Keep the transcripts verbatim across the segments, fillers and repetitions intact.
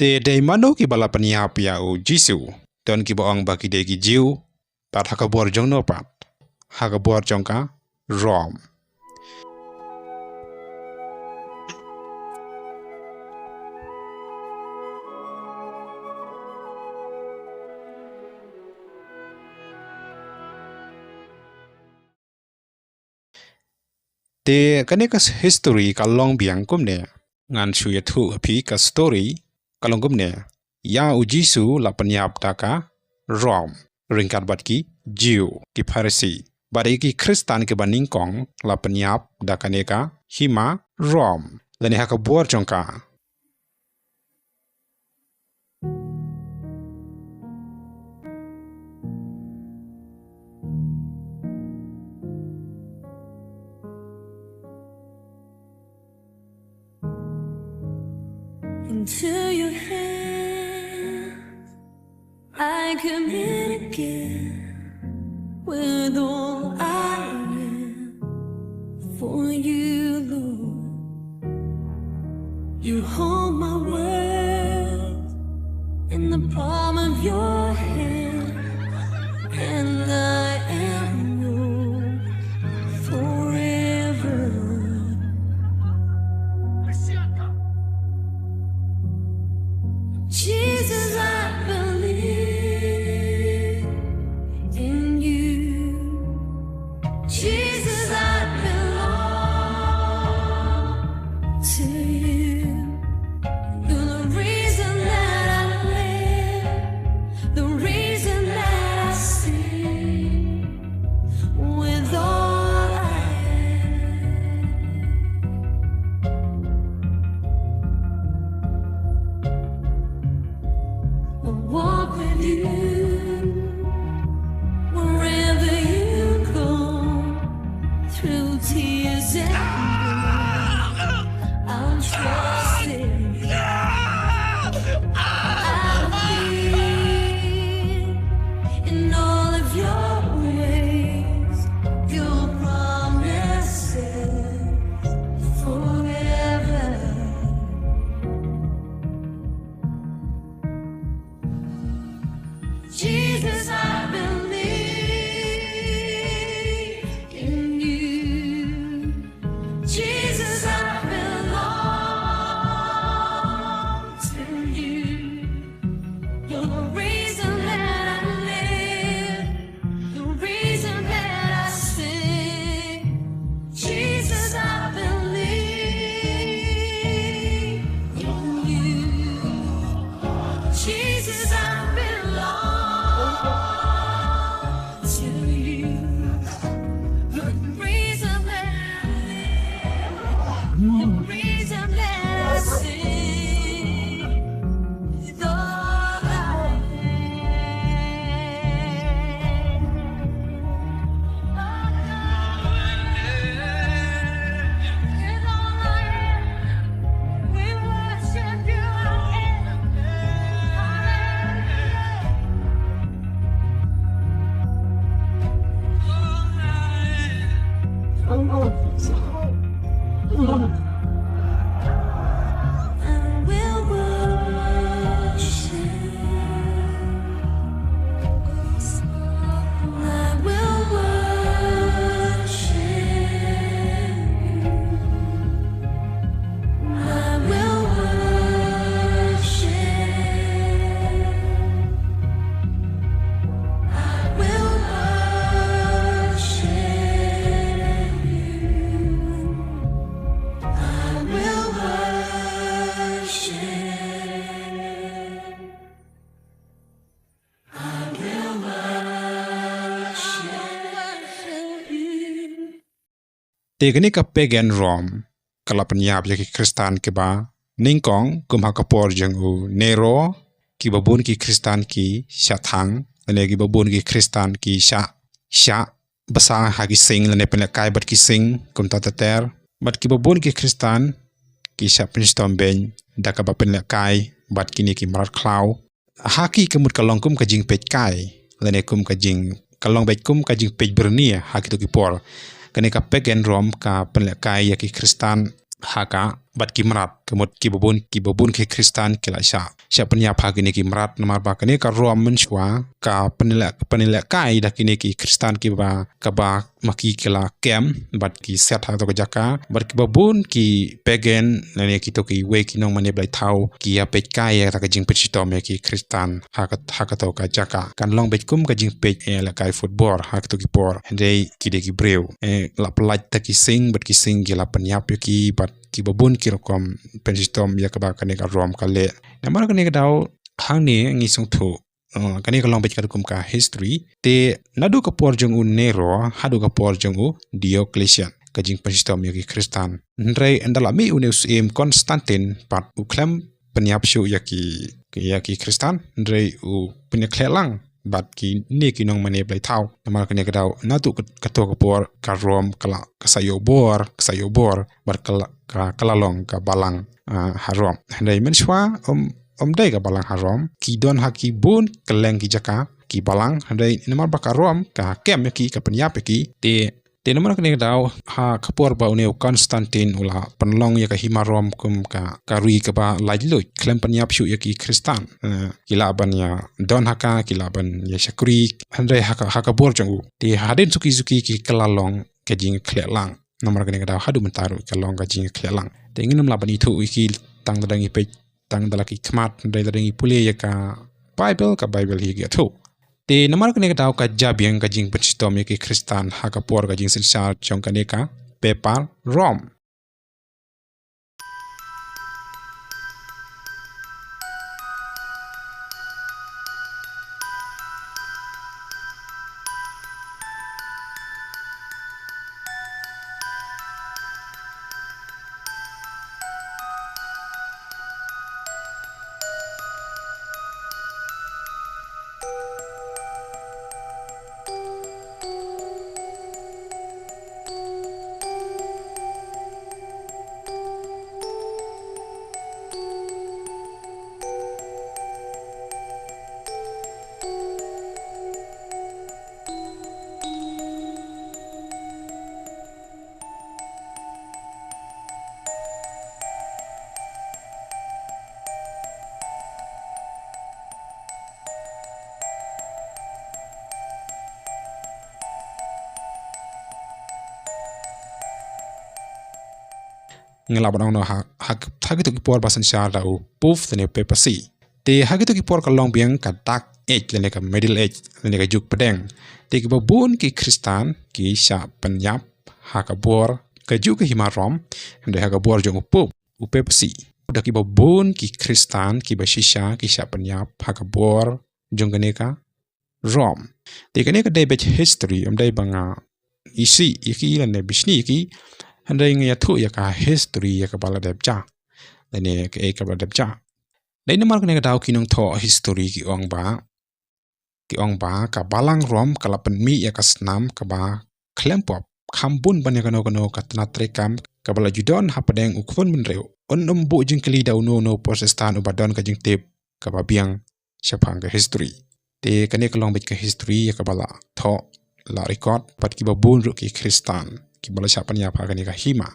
Te dei mano kiba la pynïap ïa u Jisu? Don kiba ong ba ki dei ki Jiw, bad ha ka bor jong no pat? Ha ka bor jong ka Rom. Te kane ka history ka long biang kumne. Ngan shu ïathuh ha phi ka story ka long kumne. Ïa u Jisu la pynïap da ka Rom ryngkat bad ki Jiw, ki Pharisi. Bad ïa ki Khristan kiba nyngkong la pynïap da kane ka hima Rom, lane ha ka bor jong ka. Into your hands I commit again with all I am for you, Lord. You hold my world in the palm of your hand, and I am yours forever. Jesus, I believe in you. Jesus, I belong to you. You're the reason that I live, the reason that I sing with all I am. I'll walk with you wherever you go, through tears and pain. I'll trust in you. I'll believe in all of your ways, your promises forever. Jesus, I believe in you. Jesus, I belong to you. You're the reason that I live, the reason that I sing. Jesus, I believe in you. Jesus, I belong to you. The reason that I live, the reason that I sing is all I have. All I have is all I have. We worship you. I will worship. I will worship you. I will worship. I will worship you. I will worship. I will worship you. Te kane ka pagan Rome ka la pynïap ïa ki Khristan kiba nyngkong kum ha ka por jong u Nero, kiba bun ki Khristan ki shah thang, lane kiba bun ki Khristan ki shah, shah basa ha ki sing, lane pynlehkai bad ki sing kumta ter ter. Bad kiba bun ki Khristan ki shah pynshitom beiñ da kaba pynlehkai bad kine ki mrad khlaw. Ha ki ka mut ka long kum ka jingpeitkai, lane kum ka jing, ka long beit kum ka jingpeit byrni ha kito ki por. Kane ka pagan Rome ka pynlehkai ïa ki Khristan ha ka bad ki mrad, ka mut kiba bun, kiba bun ki Khristan ki la shah, shah pynïap ha kine ki mrad, namar ba kane ka Rom mynshuwa ka pynleh, pynlehkai da kine ki Khristan kiba, kaba ma ki ki la kem bad ki set ha kato ka jaka, bad kiba bun ki pagan lane kito kiwei ki nongmane blei thaw ki ïa peitkai ïa kata ka jingpynshitom ïa ki Khristan ha ka, ha kato ka jaka. Kan long beit kum ka jingpeit, eh, lehkai football ha kato ki por. Hynrei ki dei ki briew, eh, la pyllait da ki sing bad ki sing ki la pynïap ïa ki bad kiba bun ki rukom pynshitom ïa kaba kane ka Rom ka leh. Namar kane ka daw hangne ngi sngewthuh, eh, kane ka long beit ka rukom ka history. Te naduh ka por jong u Nero haduh ka por jong u Diocletian ka jingpynshitom ïa ki Khristan. Hynrei ynda la mih une u syiem Constantine pat u khlem pynïap shuh ïa ki, ïa ki Khristan, hynrei u pynïakhleh lang bad kine ki nongmane blei thaw. Namar kane ka daw naduh ka, kato ka por ka Rom ka la, ka sa ïoh bor, ka sa ïoh bor bad ka la, ka, ka la long ka balang, ah, ha Rom. Hynrei mynshuwa ym, ym dei ka balang ha Rom, ki don ha ki bun kylleng ki jaka ki balang, hynrei namar ba ka Rom ka kem ïa ki, ka pynïap ïa ki. Te, te namar kane ka daw ha ka por ba une u Constantine u la pynlong ïa ka hima Rom kum ka, ka ri kaba laitluid, khlem pynïap shuh ïa ki Khristan, eh, ki lah ban ïa don ha ka, ki lah ban ïa shakri, hynrei ha ka, ha ka bor jong u, te hadien suki suki ki, ka la long ka jingkhleh lang. Namar kane ka daw haduh mynta ruh ka long ka jingkhleh lang. Te ngin ym lah ban ithuh ïa ki tang da dang ïa peit tang da la ki khmat, hynrei lada ngi pule ïa ka Bible, ka Bible hi ka ïathuh. Te namar kane ka daw ka jia biang ka jingpynshitom ïa ki Khristan ha ka por ka jingsynshar jong kane ka Papal Rom. Ngi lah ban ong noh ha, ha, ha kito ki por ba synshar da u Pope lane papacy. Te ha kito ki por ka long biang ka Dark Age lane ka Middle Age lane ka juk pdeng. Te kiba bun ki Khristan ki shah pynïap ha ka bor kajuh ka hima Rom, hynrei ha ka bor jong u Pope, u papacy. Da kiba bun ki Khristan kiba shisha ki shah pynïap ha ka bor jong kane ka Rom. Te kane ka dei beit history, ym dei ba nga isih ïa ki lane bishni ïa ki, hynrei nga ïathuh ïa ka history ïa kaba la dep jia lane kaei kaba la dep jia. Dei namar kane ka daw ki nongthoh history ki ong ba, ki ong ba ka balang Rom ka la pynmih ïa ka snam kaba khlem pop kham bun ban ïa kano kano ka tnat treikam kaba la ju don hapdeng u khun bynriew. Un ym buh jingkylli da uno uno Protestant uba don ka jingtip kaba biang shaphang ka history. Te kane ka long beit ka history ïa kaba la thoh, la record pat kiba bun ruh ki Khristan kiba la shah pynïap ha kane ka hima.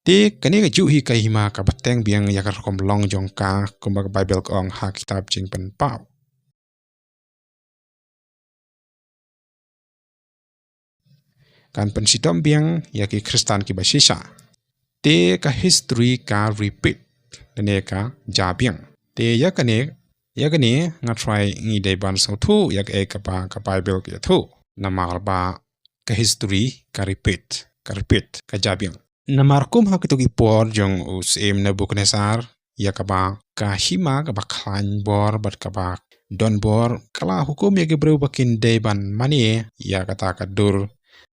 Te kane kajuh hi ka hima ka bteng biang ïa ka rukom long jong ka, kumba ka Bible ka ong ha kitab Jingpynpaw. Kan pynshitom biang ïa ki Khristan kiba shisha. Te ka history ka repeat lane ka jia biang. Te ïa kane, ïa kane nga try ngi dei ban sngewthuh ïa kaei kaba ka Bible ka ïathuh. Namar ba ka history ka repeat, ka repeat, ka jia biang. Namar kum ha kito ki por jong u syiem Nebuchadnezzar, ïa kaba ka hima kaba khlaiñ bor bad kaba don bor ka la hukum ïa ki briew ba kin dei ban mane ïa kata ka dur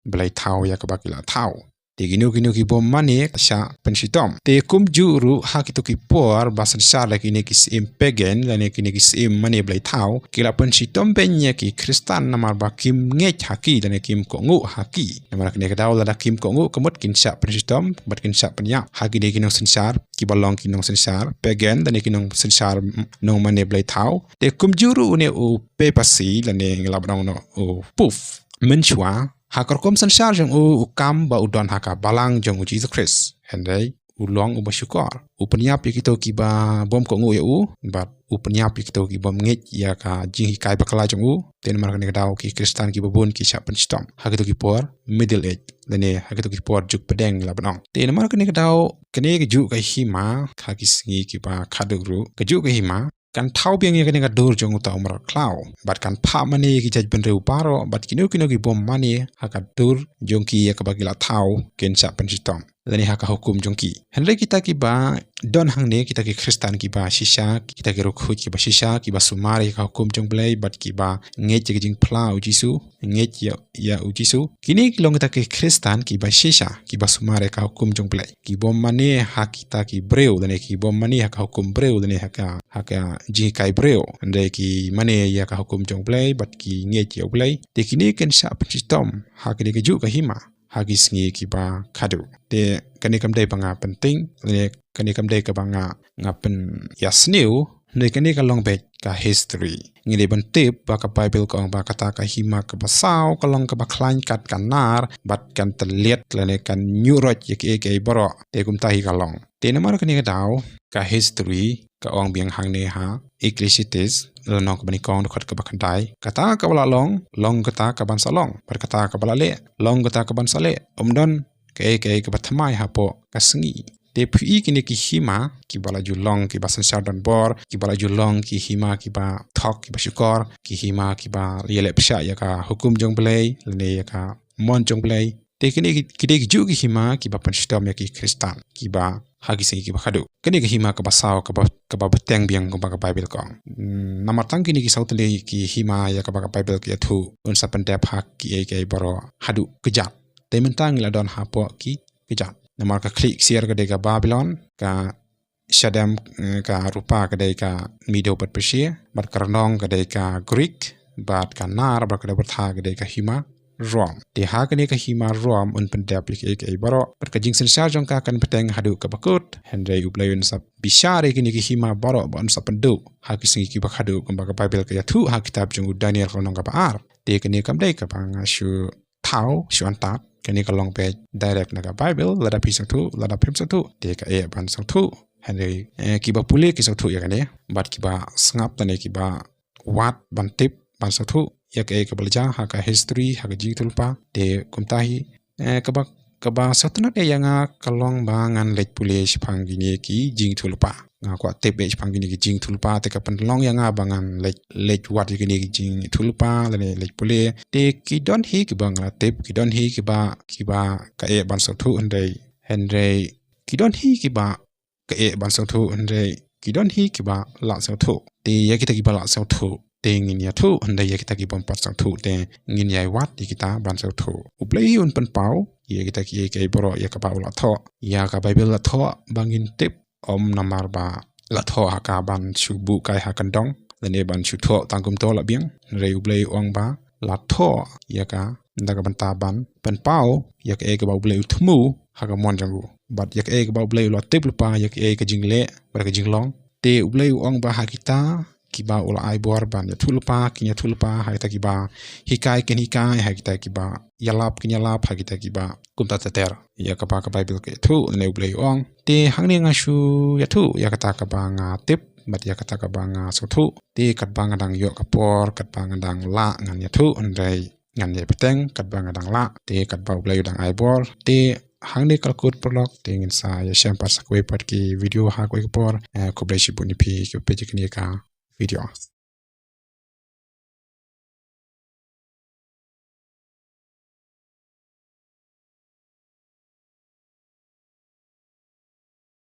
blei thaw ïa kaba ki la thaw. Te kino kino ki bym mane ka shah pynshitom. Te kumjuh ruh ha kito ki por ba synshar da kine ki syiem pagan lane kine ki syiem mane blei thaw, ki la pynshitom beiñ ïa ki Khristan namar ba kim ngeit ha ki lane kim kohnguh ha ki. Namar kane ka daw lada kim kohnguh ka mut kin shah pynshitom bad kin shah pynïap ha kine ki nongsynshar kiba long ki nongsynshar pagan lane ki nongsynshar nongmane blei thaw. Te kumjuh ruh une u papacy lane ngi lah ban ong noh u Pope mynshuwa, ha ka rukom synshar jong u, u kam ba u don ha ka balang jong u Jisu Khrist. Hynrei u long uba shukor. U pynïap ïa kito kiba bym kohnguh ïa u, bad u pynïap ïa kito ki bym ngeit ïa ka jinghikai bakla jong u. Te namar kane ka daw ki Khristan kiba bun ki shah pynshitom ha kito ki por Middle Age, lane ha kito ki por juk pdeng la ban ong. Te namar kane ka daw, kane kajuh ka hima, ha ki sngi kiba khadduh ruh, kajuh ka hima kan thaw biang ïa kane ka dur jong uta u mrad khlaw, bad kan phah mane ïa ki jaitbynriew baroh, bad kino kino ki bym mane ha ka dur jong ki ïa kaba ki la thaw, kin shah pynshitom lane ha ka hukum jong ki. Hynrei kita kiba don hangne, kita ki Khristan kiba shisha, kita ki riewkhuid kiba shisha, kiba sumar ïa ka hukum jong U Blei, bad kiba ngeit ïa ka jingphla U Jisu, ngeit ïa, ïa U Jisu. Kine ki long kita ki Khristan kiba shisha, kiba sumar ïa ka hukum jong U Blei. Ki bym mane ha kita ki briew, lane ki bym mane ha ka hukum briew, lane ha ka, ha ka jinghikai briew. Hynrei ki mane ïa ka hukum jong U Blei, bad ki ngeit ïa U Blei. Te kine kin shah pynshitom ha kane kajuh ka hima ha ki sngi kiba khadduh. Te kane kam dei ba nga pynting, lane kane kam dei kaba nga, nga pynïasniew, hynrei kane ka long beit ka history. Ngi dei ban tip ba ka Baibl ka ong ba kata ka hima kaba saw ka long kaba khlaiñ kat ka nar, bad kan tylliat lane kan ñiuhroit ïa kiei kiei baroh. Te kumta hi ka long. Te namar kane ka daw, ka history ka ong biang hangne ha Ecclesiastes, lynnong kaba nyngkong, dkhot kaba khyndai. Kata kaba la long, long kata kaban sa long. Bad kata kaba la leh, long kata kaban sa leh. Ym don kaei kaei kaba thymmai hapoh ka sngi. Te phi i kine ki hima kiba la ju long kiba synshar donbor, kiba la ju long ki hima kiba thok, kiba shukor, ki hima kiba ïaleh pyrshah ïa ka hukum jong U Blei, lane ïa ka mon jong U Blei. Te kine ki, ki dei kijuh ki hima kiba pynshitom ïa ki Khristan kiba ha ki sngi kiba khadduh. Kane ka hima kaba saw, kaba, kaba bteng biang kumba ka Baibl ka ong. Hmm, namar tang kine ki saw tylli ki hima ïa kaba ka Baibl ka ïathuh, un sa pyndep ha kiei kiei baroh haduh kjat. Te mynta ngi la don hapoh ki kjat. Namar ka khlieh ksiar ka dei ka Babilon, ka shadem, eh, ka rupa ka dei ka Medo bad Persia, bad ka rnong ka dei ka Greek, bad ka nar bad ka dei byrtha ka dei ka hima Rom. Te ha kane ka hima Rom un pyndep ïa kiei kiei baroh, bad ka jingsynshar jong ka kan bteng haduh kaba kut. Hynrei U Blei un sa bishar ïa kine ki hima baroh, bad un sa pynduh ha ki sngi kiba khadduh kumba ka Baibl ka ïathuh ha kitab jong u Daniel ka lynnong kaba ar. Te kane kam dei kaba nga shu thaw shu antad, kane ka long beit direct na ka Baibl, lada phi sngewthuh, lada phim sngewthuh, te kaei ban sngewthuh. Hynrei, eh, kiba pule ki sngewthuh ïa kane, bad kiba sngap lane kiba wad ban tip, ban sngewthuh ïa kaei kaba la jia ha ka history, ha ka jingïathuhlypa. Te kumta hi, eh, kaba, kaba sngewtynnat ïa nga ka long ba ngan leit pule shaphang kine ki jingïathuhlypa. Nga kwah tip beit shaphang kine ki jingïathuhlypa, te ka pynlong ïa nga ba ngan leit, leit wad ïa kine ki jingïathuhlypa, lane leit pule. Te ki don hi kiba nga la tip, ki don hi kiba, kiba kaei ban sngewthuh, hynrei, hynrei ki don hi kiba kaei ban sngewthuh, hynrei ki don hi kiba la sngewthuh. Te ïa kita kiba la sngewthuh, te ngin ïathuh, hynrei ïa kita ki bym pat sngewthuh, te ngin ïai wad ïa kita ban sngewthuh. U Blei un pynpaw ïa kita kiei kiei baroh ïa kaba u la thoh. Ïa ka Baibl la thoh ba ngin tip, ym namar ba la thoh ha ka ban shu buh kai ha kyndong, lane ban shu thoh tang kumto la biang. Hynrei U Blei u ong ba la thoh ïa ka, na ka bynta ban pynpaw ïa kaei kaba U Blei u thmu ha ka mon jong u, bad ïa kaei kaba U Blei u la tip lypa, ïa kaei ka jingleh bad ka jinglong. Te U Blei u ong ba ha kita kiba u la ai bor ban ïathuhlypa kin ïathuhlypa, ha kita kiba hikai kin hikai, ha kita kiba ïalap kin ïalap, ha kita kiba kumta ter ter. Ïa kaba ka Baibl ka ïathuh, ne U Blei u ong. Te hangne nga shu ïathuh ïa kata kaba nga tip bad ïa kata kaba nga sngewthuh. Te katba nga dang ïoh ka por, katba nga dang lah, ngan ïathuh, hynrei ngan ïai bteng katba nga dang lah, te katba U Blei u dang ai bor. Te hangne ka la kut, paralok, te ngin sa ïashem pat sa kawei pat ki video ha kawei ka por. Eh, khublei shibun ïa phi kiba peit ïa kane ka video.